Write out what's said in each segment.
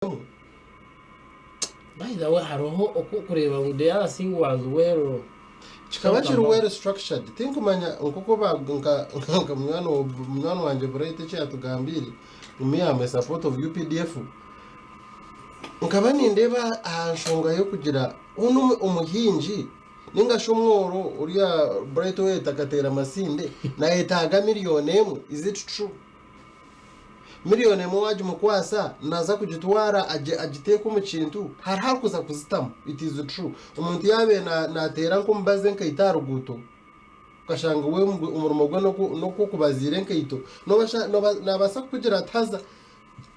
By the way hariho oku okureeba ngu the other thing was well Kikaba kiri well structured. Tinkumanya nk'oku ba nka nka munywani munywani wangye Bright eki yatugambiire ngu me am a support of UPDF. Nkaba nindeeba aha nshonga y'okugira onu omuhingi ninga shi omworo oriya Bright oweyeta Kateera Masinde nayetaaga million emwe is it true? Miriyoni emwe wagimukwasa naza kugitwara agiteeke omu kintu hariho arikuza kuzitamu it is true omuntu yaaba nateera nk'omubazi enkaito aha ruguuto okashanga we omurimo gwe n'ogw'okubaziira enkaito nabaasa kukugira ati haza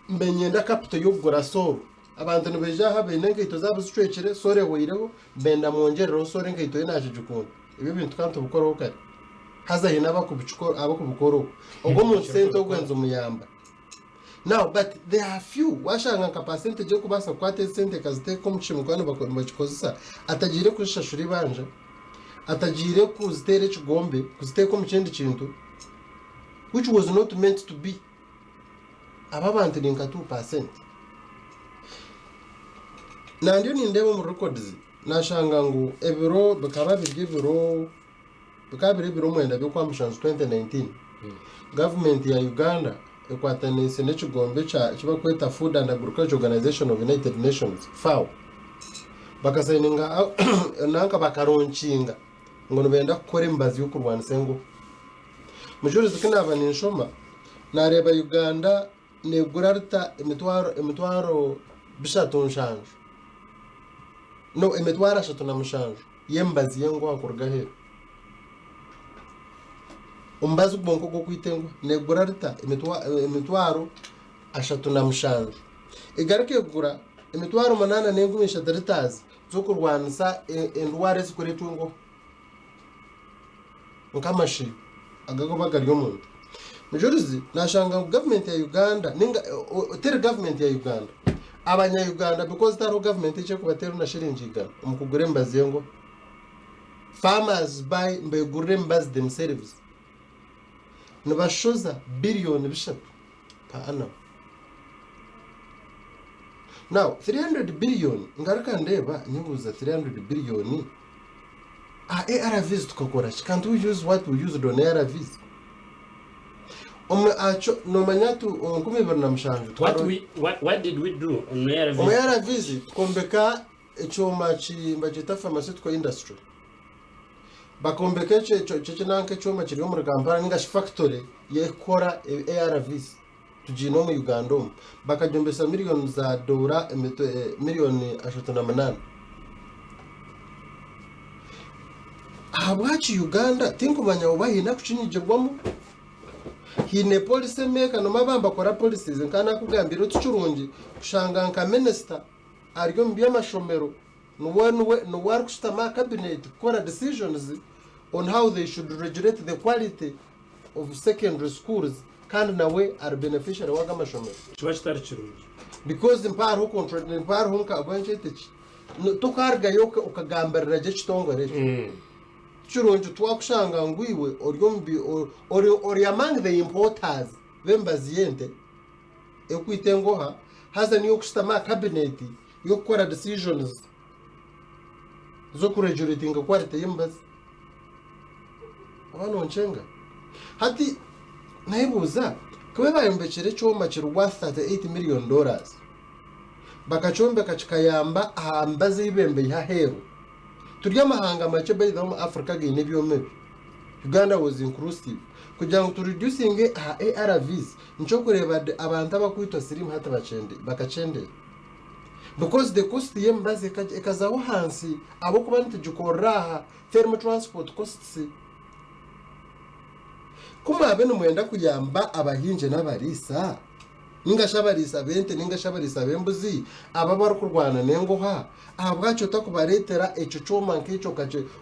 mbe niinyenda capital y'okugura sooro abantu nibaija aha baine enkaito zaabo zicwekire sooro ehweireho benda mwongyerereho sooro enkaito ye nakigikunda. Ebyo ebintu tukaba nitubikoraho kare. Haza haine abakubikora okwo. Ogwo omuntu sente ogwo nizimuyamba. Now but there are few washanga nka percentage erikubaasa kukwata ezi sente ekaziteeka omu kishumi kuba nibakikozesa atagiire kuzishashura eibanja, atagiire kuziteera ekigombe, kuziteeka omu kindi kintu which was not meant to be. Abo abantu ni nka 2%. Nandiyo nindeeba omu records Naashanga ngu ebiro bikaba biri ebiro bikaba biri ebiro mwenda by'Okwamushanju 2019, gavumenti ya Uganda ekwataniise n'ekigombe ekya eki barikweta Food and Agriculture Organization of United Nations, FAO, bakasayininga nanka bakaronkinga ngu nibenda kukora emibazi y'okurwanisa enguha. Mujurizi ku naaba ninshoma, naareeba Uganda neegura rita emitwaro emitwaro bishatu nshanju no emitwaro 37 y'emibazi y'enguha kuruga aheeru. Omubazi gwonka ogw'okwita enguha neegura rita emitwaro 37. Egaruka egura 803 liters z'okurwanisa endwara ezikureetwa enguha. Nk'amasheyo agakuba gari omuntu. Mujurizi nashanga ngu gavumenti ya Uganda ninga teri gavumenti ya Uganda, abanya Uganda because tihariho gavumenti eki erikubateeraho na shiringi igana omu kugura emibazi y'engohe. Farmers buy nibegurira emibazi themselves. Nibashoza biliyoni bishatu per annum. Now 300 billion ngaruka ndeeba nyebuuza 300 billion aha ARVs tukakora ki? Can't we use what we used on ARVs? Omu akyo nomanya tu omu 2007 What we what, what did we do on ARVs? Omu ARVs tukombeka ekyoma ki nibagyeta pharmaceutical industry. Bakombeka ekyo ekyo ekinanka ekyoma kiri omuri Kampala ninga shi factory y'ekukora ARVs. Tugiine omu Uganda omu. Bakagyombesa miriyoni za doora miriyoni 38. Ahabwaki Uganda tinkumanya oba haine akukinyigirwamu? Haine policy maker noma aba nibakora policies nka nakugambire oti kirungi kushanga nka minister ari omu by'amashomero niwe niwe niwe arikushutama aha cabinet kukora decisions on how they should regulate the quality of secondary schools kandi nawe ari beneficiary w'ago amashomero. Kiba kitari kirungi. Because mpa hariho contra mpa hariho nka oba nkyete ki tokarugayo okagambirira gye ekitongore ekyo. Tikirungi twakushanga ngu iwe ori omu bi ori ori among the importers b'emibazi y'ente erikwita engoha haza niiwe orikushutama aha cabinet y'okukora decisions z'okuregulatinga quality y'emibazi. Oba nonkyenga? Hati nebuuza, ku bayombekire ekyoma kiri worth 38 million dollars, bakakyombeka kikayamba aha mibazi ei bembeiha aheeru. Turi amahanga makye by the way omu Africa againe ebyoma ebi. Uganda was inclusive. Kugira ngu tu reducinge aha ARVs, nikyo orikureeba abantu abakwitwa siriimu hati bakakyendera. Because the cost y'emibazi ekazaho ahansi ahabw'okuba nitugikorera aha Terimu transport costs. Ku mwabe nimwenda kuyamba abahingi n'abariisa, ninga shi abariisa b'ente ninga shi abariisa b'embuzi abo abarikurwana n'engoha, ahabwaki otakubareetera ekyo kyoma nk'ekyo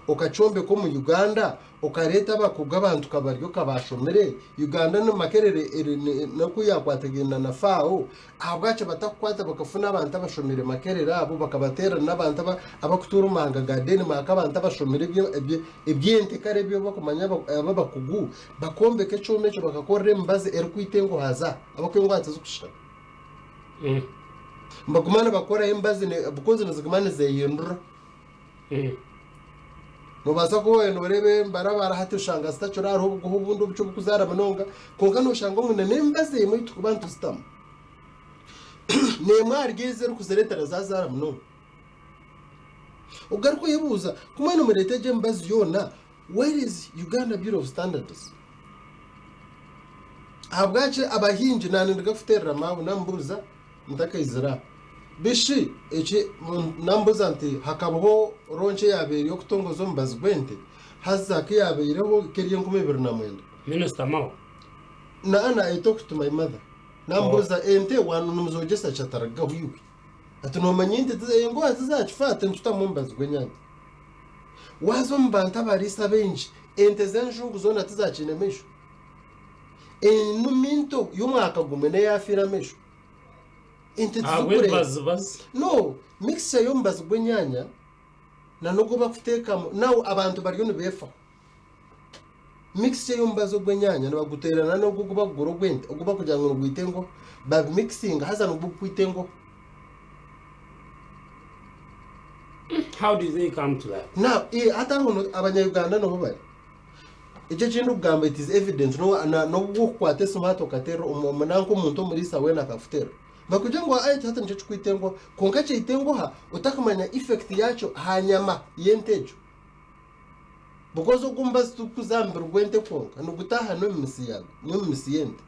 okakyombeka omu Uganda Okareeta abakugu abantu kabaryo kabaashomire Uganda ni Makerere eri n'oku yaakwatagaine na FAO, ahabwaki batakukwata bakafuna abantu abashomire Makerere abo bakabateerana n'abantu abakutuura omu mahanga ga Denmark abantu abashomire eby'ente kare ebi bakumanya abakugu bakombeka ekyoma ekyo bakakorera emibazi erikwita engohaza ahabw'okuba engoha tizikushushana. Nibaguma nibakoraho emibazi because niziguma nizehindura. Noobaasa kuba waabaire nooreeba embarabara hati oshanga zitakiriho hariho obuguha obundi obukye oburikuzaara munonga kwonka nooshanga omunda n'emibazi emwe ei turikuba nituzitamu n'emwe ahari ezi erikuzireetera zaazaara munonga. Ogaruka oyebuuza ku mbwenu mureeta egyo emibazi yoona where is Uganda Bureau of Standards? Ahabwaki abahingi naanye ndiga kuteerera maawe namubuuza ntakaizire aha. Bishi eki namubuuza nti hakabaho ronki eyaabaire ey'okutongoza omubazi gw'ente haza ku yaabaireho ekaba eri 2009. Minisita Mao. Naana I talked to my mother namubuuza ente nimuzogyesa ki atarigaho iwe? Ati noomanya ente engoha tizakifa ati nitutamu omubazi gw'enyanya. Waaza omu bantu abariisa baingi ente z'enjungu zoona tizakiine maisho. Enumi nto y'omwaka gumwe n'eyaafiire amaisho. Ente tizikureeba. Ahabw'ebibazibazi. No, mixture y'omubazi gw'enyaanya na n'ogu bakuteekamu now abantu bariyo nibeefaho. Mixture y'omubazi ogw'enyaanya nibaguteerana n'ogu ogu bakugura ogw'ente ogu bakugira ngu nigwita engoho babimikisinga haza nigwo gukwita engoho. How did they come to that? Now, eh, hati aho no- abanya-Uganda niho bari. Ekyo eki ndikugamba it is evident n'obu wokukwata esimu hati okateerera omu nanka omuntu omuriisa weena akakuteerera. Bakugira ngu aa eki hati nikyo kirikwita engoha kwonka kyaita engoha otakumanya effect yaakyo aha nyama y'ente egyo. Because ogu omubazi tigurikuza aha mubiri gw'ente kwonka, nigutaaha n'omu mitsi yaago, n'omu mitsi y'ente.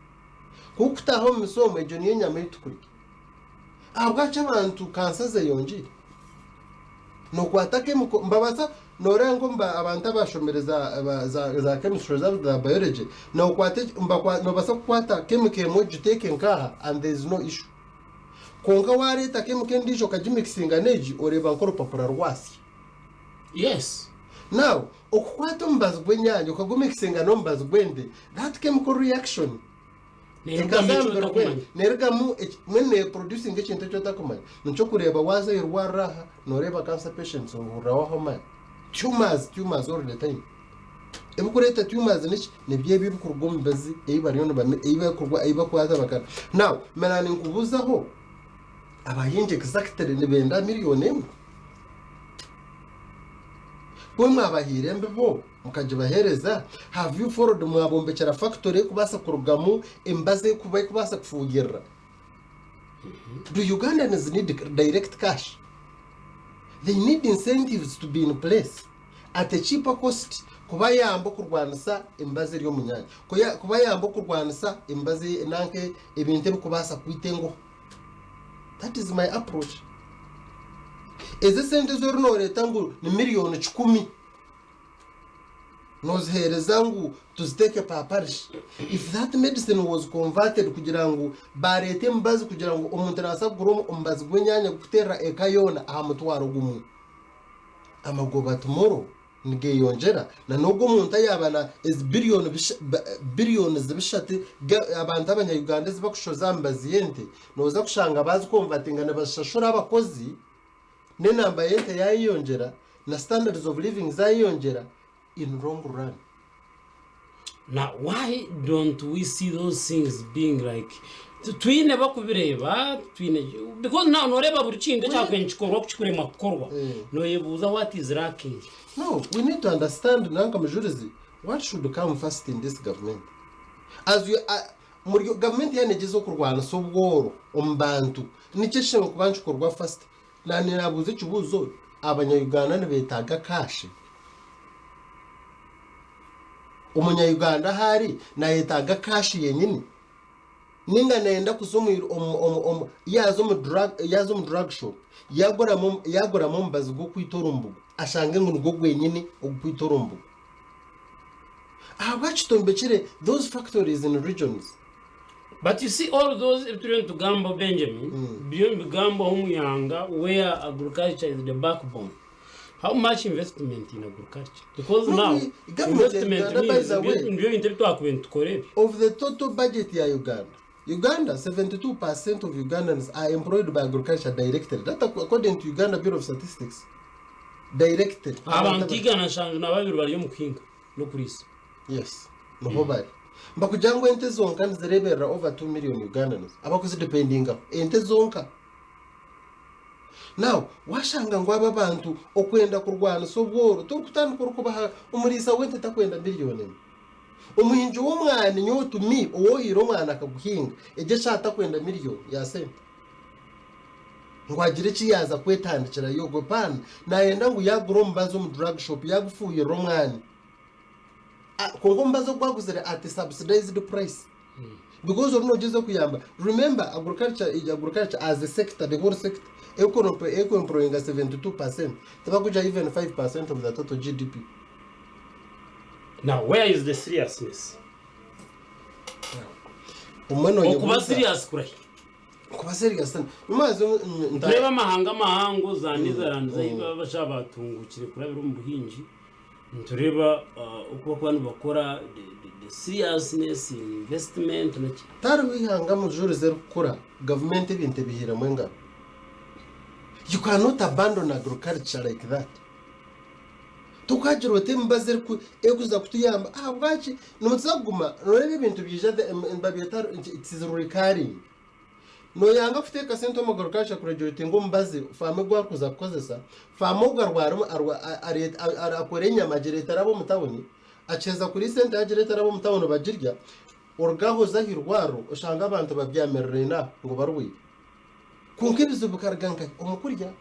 Ku gurikutaaha omu mitsi omwo, egyo niyo enyama ei turikurya. Ahabwaki abantu kansa zeyongyeire? Nokwata chemical, nibabaasa, noreeba nka omu abantu abashomire za za za chemistry za za biology, nokwata nobaasa kukwata chemical emwe ogiteeke nk'aha and there is no issue. Kwonka wareeta chemical endiijo okagimikisinga n'egi, oreeba nk'orupapura rwasya. Yes. Now, okukwata omubazi gw'enyanya okagumikisinga n'omubazi gw'ente, that chemical reaction Neerugamu eki ekazambira otakumanya. neerugamu mbwenu neeproducinga ekintu eki otakumanya. Nikyo okureeba waaza aha irwariro aha, nooreeba cancer patients ohuriraho aho amaani. Tumors, tumors all the time. Ebikureeta tumors niki? Nibyo ebi ebikuruga omu mibazi ei bariyo nibamira, ei bakurwa, ei bakwata bakara. Now, mara ninkubuuzaho, abahingi exactly nibenda miriyoni emwe? Ku mwabahaire embibo mukagibaheereza, have you followed mwabombekyera factory erikubaasa kurugamu emibazi erikuba erikubaasa kufuuhirira? Do Ugandans need direct cash? They need incentives to be in place at a cheaper cost kubayamba okurwanisa emibazi eri omu nyanja, kubayamba okurwanisa emibazi nanka ebintu ebikubaasa kwita engoho. That is my approach. Ezi esente ezi ori noreeta ngu ni miriyoni kikumi noziheereza ngu tuziteeke pa parish. If that medicine was converted kugira ngu bareeta emibazi kugira ngu omuntu nabaasa kugura omubazi gw'enyaanya gukuteerera eka yoona aha mutwaro gumwe, amagoba tomorrow nigeyongyera na n'ogwo omuntu ayaaba na ezi billion billions bishatu abantu abanya Uganda ezi bakushoza aha mibazi y'ente noza kushanga bazi convertinga nibazishashura abakozi n'enamba y'ente yayeyongyera na standards of living zayeyongyera in long run. Now why don't we see those things being like twine bakubireeba twine because now noreeba buri kintu ekyakubaire nikikorwa ku kikuremwa kukorwa noyebuuza what is lacking. No, we need to understand nanka Mujurizi what should come first in this government. As we are, muri government yaaba negyezaho okurwanisa obworo omu bantu, niki ekishemereire kuba nikikorwa first? Naanye naabuuza ekibuuzo, abanya Uganda nibetaaga cash? Omunya Uganda ahu ari nayetaaga cash yenyini? Ninga nayenda kuza omu omu omu yaaza omu drug yaaza omu drug shop yaaguramu yaaguramu omubazi gw'okwita orumbugu ashange ngu nigwo gwenyini ogurikwita orumbugu? Ahabwaki tutombekire those factories in regions? But you see all those ebi turiyo nitugambaho Benjamin biriyo nibigambwaho omu ihanga where agriculture is the backbone. How much investment in agriculture? Because No, now we- government ya investment Uganda, by means the way- nibyo bintu ebi twakubaire nitukora ebyo. Of the total budget ya Uganda, Uganda 72% of Ugandans are employed by agriculture directly. That according to Uganda Bureau of Statistics. Directly. Abantu 172 bari omu kuhinga n'okuriisa. Yes. Niho bari. Mbakugira ngu ente zonka nizireeberera over 2 million Ugandans abakuzidependingaho. Ente zonka. Now washanga ngu aba abantu okwenda kurwanisa obworo torikutandika orikubaha omuriisa w'ente takwenda miriyoni emwe. Omuhingi w'omwani nyowe to me owohiire omwani akaguhinga egyo eshaaha takwenda miriyoni ya sente ngu agire eki yaaza kwetandikirayo ogwo paana nayenda ngu yagura omubazi omu drug shop yagufuhirira omwani kwonka omubazi ogu aguzire at subsidized price because oriyo nogyezaho kuyamba remember agriculture agriculture as a sector the whole sector eku employinga 72% tibakugya even 5% of the total GDP. Now where is the seriousness? Obumwe Okuba noyebuuza serious kurahi? kuba serious nimwaza Nitureeba amahanga amahango za Netherlands ahu abashaija batungukire kurabira omu buhingi Nitureeba oku barikuba nibakora the seriousness in investment naki. Tihariho ihanga mujurizi erikukura gavumenti ebintu ebihairemu engaro. You cannot abandon agriculture like that. Tokagira oti emibazi erikuza kutuyamba ahabwaki nimutuza kuguma noreeba ebintu byaija nibabyeta it is recurring. Noyanga kuteeka sente omu agriculture kuregira oti ngu omubazi faamu ogu arikuza kukozesa, faamu ogu arware akore enyama agireetere ab'omu tawuni, akiheza kuriisa ente agireetere ab'omu tawuni bagirya, oruge aho oze aha irwariro oshange abantu babyamiriraine aho ngu barwaire. Kwonka ebizibu bikaruga nkahi? Omu kurya.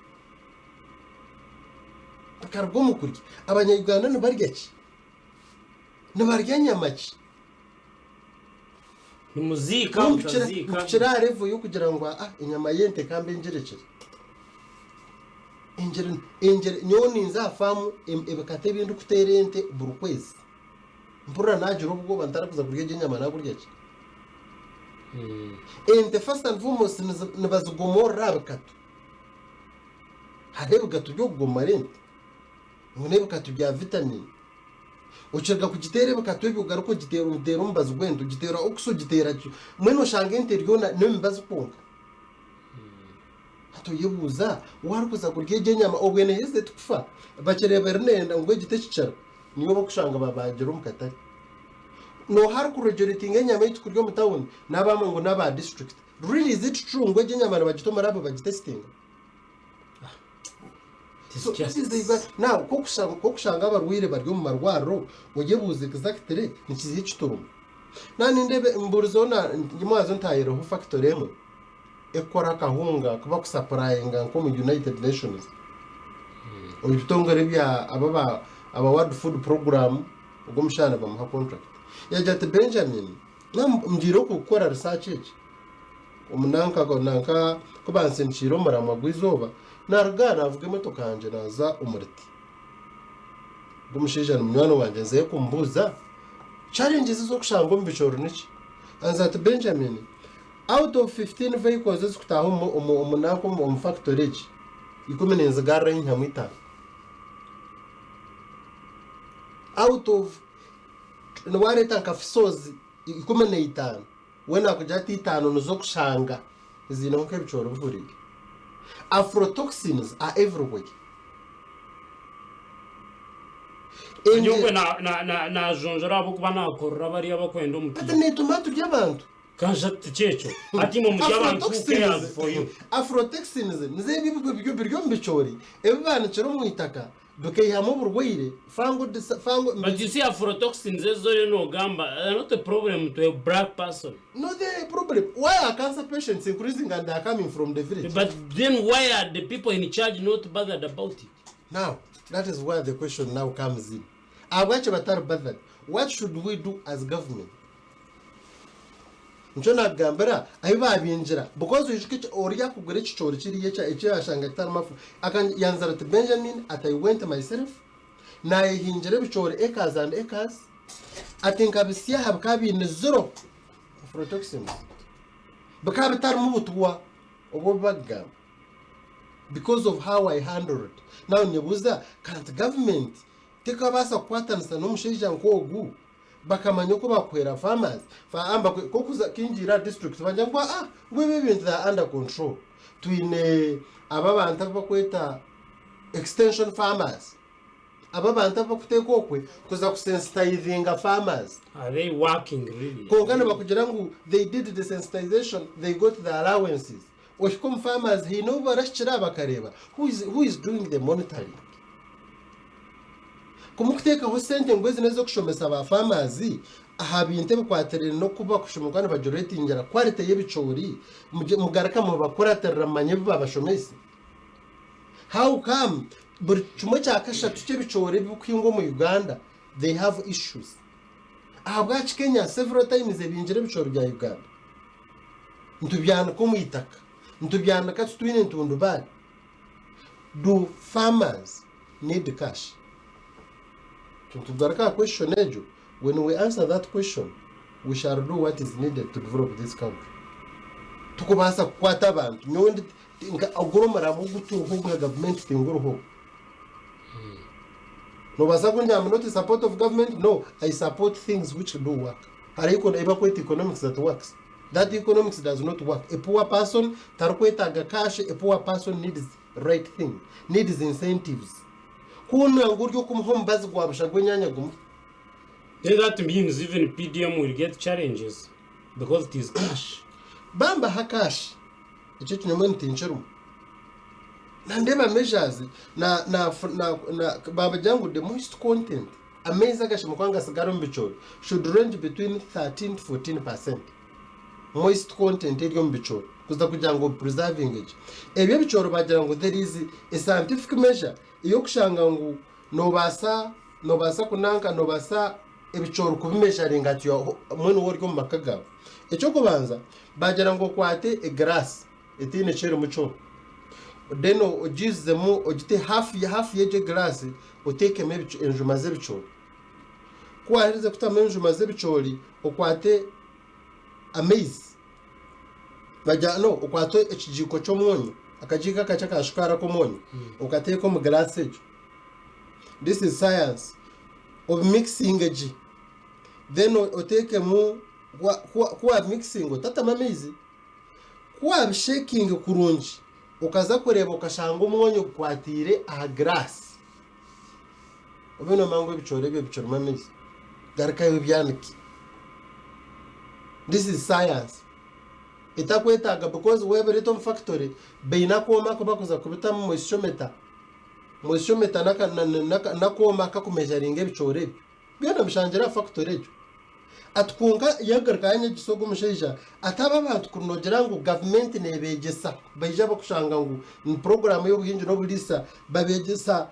Bikaruga omu kurya. Abanya Uganda nibarya ki? Nibarya nyama ki? Nimuziika mutaziika. Mpikire aha level y'okugira ngu aa enyama y'ente ka mbe ngirekire. Engire engire nyowe ninza aha faamu ebikata ebi ndikuteera ente buri kwezi. Mpurira naagira obwoba ntarikuza kurya egyo enyama naakurya ki? Ente first and foremost nibazigomorora aha bikatu. Hariho ebikatu by'okugomora ente ngu n'ebikatu bya vitamini. Okireka kugiteera ebikatu ebyo ogaruka ogiteera ogiteera omubazi gw'ente ogiteera okusa ogiteera ki mbwenu oshanga ente eriyo n'emibazi kwonka. Hati oyebuuza waarikuza kurya egyo enyama obwe neeheza eti kufa bakireeba eri nenda ngu egi tekikira niyo orikushanga babaagire omu katare. Nooha arikurejuretinga enyama ei tukurya omu tawuni n'abamwe ngu n'aba disiturikiti. Really is it true ngu egyo enyama nibagita omu raabu bagitesitinga? It is just- Now kokushanga abarwaire bari omu marwariro oyebuuze exactly nikiziha ekituruma. Nanindeeba mburizeho mwazo ntahireho factory emwe ekukora akahunga kubakusapurayinga nk'omu United Nations. Ebitongore ebya aba aba World Food Program ogwo omushaija nibamuha contract. Yagira ati Benjamin ngiire okukora research egi. Omu nanka nanka ku bansindikiire omuramwa gw'eizooba, naaruga aha naavuga emotoka yangye naaza omu riti. Ogwo omushaija ni munywani wangye nzayo kumubuuza challenges ez'okushanga omu bicoori niki? Angira ati Benjamin, out of 15 vehicles ezikutaaha omu omu omu nanka omu omu factory egi, ikumi ninzigarrayo nyihamu itaano. Out of waareeta nka fisozi 15. We naakugira ati itaano nizo kushanga ziineho nk'ebicoori bihuriire. Aflatoxins are everywhere. Nyowe najonjora ahabw'okuba naakorera bariya abakwenda Ati omupiira. neetuma turya abantu. Kansha tikyo. Hati imwe muri abantu who cares for you. Aflatoxins nizo ebyo biri omu bicoori ebi baanikire omu itaka Bikaihamu oburwaire, fungal dis, fungal. But you see aflatoxins ezi oriyo nogamba are not a problem to a black person. No they are a problem. Why are cancer patients increasing and they are coming from the village? But then why are the people in charge not bothered about it? Now, that is where the question now comes in. Ahabwaki batari bothered? What should we do as government? Nikyo nakugambira ahu babingira because oijuke eki ori akugura ekicoori kiriya ekya eki yashanga kitarimu afu akan yanzira ati Benjamin ati I went myself nayehingira ebicoori acres and acres ati nkabisya aha bikaba biine zero aflatoxins bikaba bitarimu butwa obu obu bakugamba because of how I handled now nyebuuza kanti government tekabaasa kukwatanisa n'omushaija nk'ogu bakamanya oku bakuhwera farmers fa kokuza kingiire aha district bagira ngu ah ngu ebi ebintu they are under control twine aba abantu abu bakweta extension farmers aba abantu abu bakuteeka okwe kuza kusensitizinga farmers Are they working really? kwonka nibakugira ngu they did the sensitization they got the allowances. Ohike omu farmers haine obu barahikire aha bakareeba who is, who is doing the monitoring. Ku mukuteekaho sente ngu ezi n'ez'okushomesa ba farmers aha bintu ebikwatiraine n'oku bakushoma nibagiretingira quality y'ebicoori, mugaruka mubakuratirira mumanye ebi babashomeise? How come buri kimwe kya kashatu ky'ebicoori ebirikuhingwa omu Uganda they have issues? Ahabwaki Kenya several times ebingire ebicoori bya Uganda? Nitubyanika omu itaka, nitubyanika titwine ntundubaare. Do farmers need cash? Nitugaruka aha question egyo, when we answer that question, we shall do what is needed to develop this country. Tukubaasa kukwata abantu, nyowe ndi nka oguri omuramo oguturiho nka gavumenti tinguriho. Nobaasa kungira I'm not in support of government, no, I support things which do work. Hariho ebi bakweta economics that works. That economics does not work. A poor person tarikwetaaga cash, a poor person needs right thing, needs incentives. Ku nangwa ori okumuha omubazi gwa busha gw'enyaanya gumuhe. Then that means even PDM will get challenges because it is cash. Bambaha cash, ekyo ekinyomwe ntinkirimu. Nandeeba measures na na na na babagira ngu the moist content amaizi agashemereire kuba nigasigara omu bicoori should range between 13 to 14 percent moist content eri omu bicoori kuza kugira ngu obipreservinge gye. Ebyo ebicoori bagira ngu there is a scientific measure ey'okushanga ngu noobaasa noobaasa kunanka noobaasa ebicoori kubimeasuringa at your mbwenu waaba ori omu maka gaawe. Eky'okubanza baagira ngu okwate egiraasi etaine kyerimu kyona then ogiizemu ogite hafu hafu y'egyo egiraasi oteekemu enjuma z'ebicoori. Ku waaherize kutamu enjuma z'ebicoori okwate amaizi bagira no okwate ekigiiko ky'omwonyo akagiiko akakye aka shukaari ak'omwonyo okateeka omu giraasi egyo. This is science. Obimikisinge gye then oteekemu ku waabimikisinga otatamu amaizi. Ku waabishekinga kurungi okaza kureeba okashanga omwonyo gukwatiire aha giraasi, obe noomanya ngu ebicoori ebyo bikirimu amaizi, garukayo obyanike. This is science etakwetaaga because waabireeta omu factory baine akooma aku barikuza kubitamu moisture Moisture n'akooma akakumejaringa ebicoori ebyo. Byona bishangire aha factory egyo. Ati kwonka yagaruka yanyegyesa ogu omushaija ati aba abantu kuri nogira ngu gavumenti nebegyesa baija bakushanga ngu ni puroguramu y'obuhingi n'oburiisa babegyesa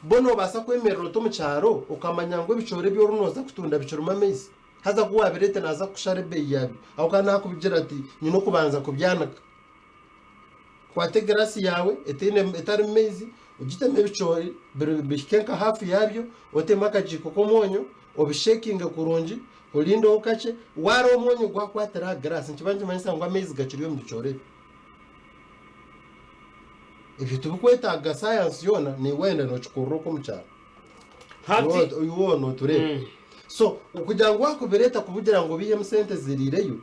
bo nobaasa kwemerera ota omu kyaro okamanya ngu ebicoori ebi orimu noza kutunda bikirimu amaizi haza ku wabireeta naza kukushara ebeeyi yabyo ahabw'okuba nakugira ati nyine okubanza kubyanika. Kwata egiraasi yaawe etaine etarimu maizi, ogitemu ebicoori bihike nka haafu yaabyo, otemu akagiiko k'omwonyo, obishekinge kurungi, orindeho kakye, waareeba omwonyo gwakwatira aha giraasi nikiba nikimanyisa ngu amaizi gakiri omu bicoori ebyo. Ebyo tibikwetaaga sayansi yoona, naiwe wayenda nookikorera okwo omu kyaro. Hati Iwe waaba nootureeba. So kugira ngu waakubireeta kubigira ngu obiihemu sente ziriireyo,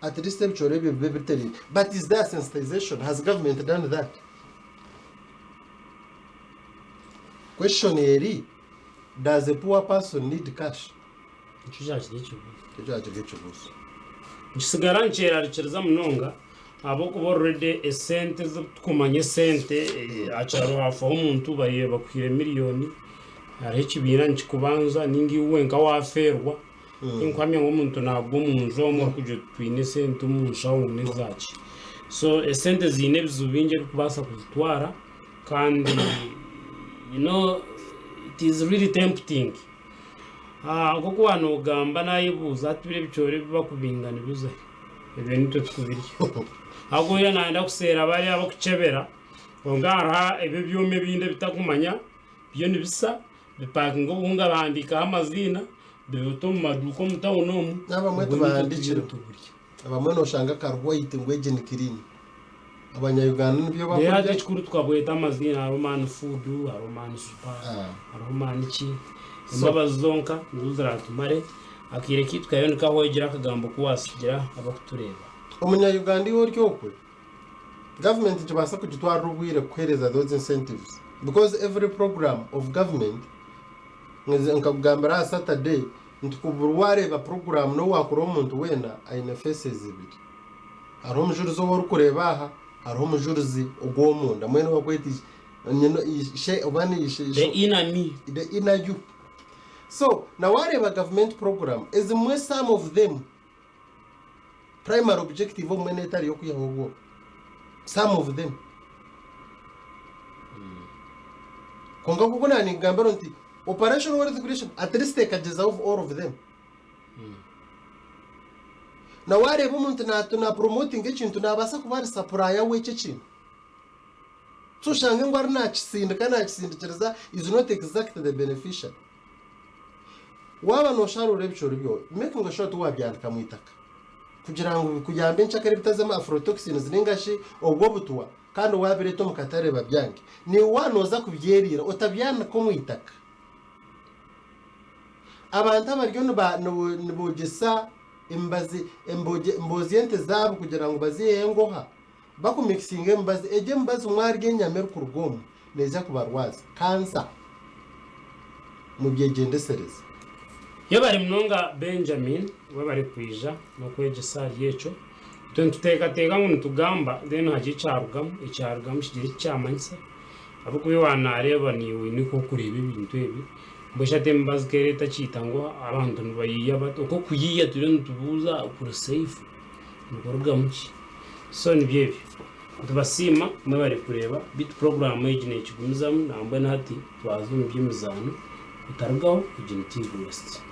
At least ebicoori ebyo bibe bitereire but is there sensitization has government done that? Question eri does a poor person need cash? Nikyo kyakiri ekibuuzo. Nikyo kyakiri ekibuuzo. Nikisigara nikyerarikiriza munonga ahabw'okuba already esente ezi tukumanya esente eh, aha kyaro hafaho omuntu bariyo bakuhaire miriyoni hariho ekibiina nikikubanza ninga iwe wenka wafeerwa Tinkuhamya ngu omuntu nagwa omu nju omwe orikugira oti twine esente omu nshaho n'ezaki. So esente ziine ebizibu bingi ebirikubaasa kuzitwara kandi you know it is really tempting. Nk'oku waaba noogamba naayebuuza hati biri ebicoori ebi barikubinga nibiza hi? Ebyo nitwe turikubirya. Ahabw'okuba oriya naayenda kuseera bariya abarikukyebera kwonka hariho ebi ebyoma ebindi ebitarikumanya byo nibisa Bipakinga obuhunga bihandiikaho amaziina bibita omu maduuka omu tawuni omu. N'abamwe Obwo nitwe tibahandiikire. turiyo nituburya. Abamwe noshanga kari white ngu egi ni clean. Abanya-Uganda nibyo Reero hati bakurya. ekikuru tukabweta amaziina hariho man food, hariho man super, Ah. hariho man ki. So- Embabazi zonka nizo ziratumare. Akaire kaitu kariyo nikahwegyera akagambo ku waasigira abakutureeba. Omunya-Uganda iwe ori okwe, Government nikibaasa kugitwarira obwire kukuheereza those incentives because every program of government nkakugambira aha Saturday nti ku buri waareeba program n'obu waakureeba omuntu weena aine faces ibiri. Hariho omujurizi ou orikureeba aha, hariho omujurizi ogw'omunda mbwenu ou barikweta ishe oba ni ishe The inner me. The inner you. So na waareeba government program ezimwe some of them primary objective obumwe n'etari ey'okwihaho obworo. Some of them. Kwonka nk'oku naaninkugambira nti operation wealth creation at least ekagyezaho all of them. Na waareeba omuntu na promotinga ekintu naabaasa kuba ari supplier w'ekyo ekintu. So oshange ngu ari naakisindika naakisindikiriza is not exactly the beneficiary. Waaba noosharuura ebicoori byowe, making sure ti waabyanika mu itaka kugira ngu bikuyambe enkyakare bitazamu aflatoxins nainga shi obwo obutwa kandi waabireeta omu katare babyange. Naiwe waaba nooza kubyeriira otabyanika omu itaka. Abantu abariyo nibogyesa emibazi niboozya ente zaabo kugira ngu baziiheho engoha bakumikisinga emibazi, egyo emibazi mwarya enyama erikuruga omu neija kubarwaza kansa. Mubyegyendesereze. Yebare munonga Benjamin webare kwija nokwegyesa ahari ekyo. Itwe nituteekateeka ngu nitugamba then hagire ekyarugamu, ekyarugamu kigire eki kyamanyisa ahabw'okuba iwe waanareeba naiwe oine nk'okureeba ebintu ebi mbwenu shi hati emibazi ka ereeta ekiita ngu abantu nibayiiya bata, okwo okuyiiya turiyo nitubuuza kuri safe nikurugamu ki? So nibyo ebyo. Nitubasiima mwebare kureeba beitu puroguraamu egi neekigumizamu nambwenu hati twaza omu by'emizaano otarugaho egi ni TV West.